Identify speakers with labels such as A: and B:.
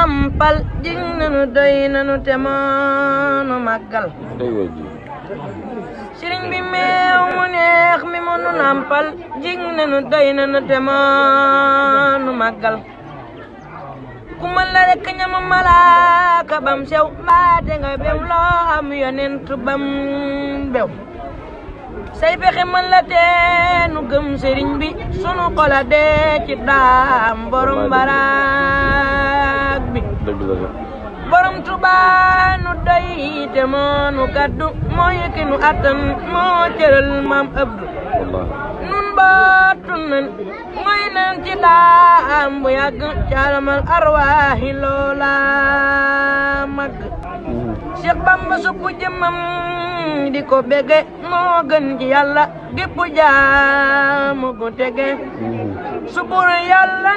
A: nampal jig nanu doy nanu te moonu màggal sëriñ bi meew mu neex mi mu nu nampal jig nanu doy nanu te moonu màggal ku mën la rek ñamu malaaka bam sew mbaate nga bew loo am yonent bam bew say pexe mën la teenu gëm sëriñ bi sunu xola dee ci daam borom baraag bi borom Tuubaa nu doy te moo nu kaddu moo yëkki nu attan moo cëral maam Abdu nun bootu nan mooy nan ci daam bu yàgg caalamal arwaahi loola mag Cheikh Bamba suppu jëmmam di ko bege moo gën ci yàlla gépp jaamu ko tege suppu yàlla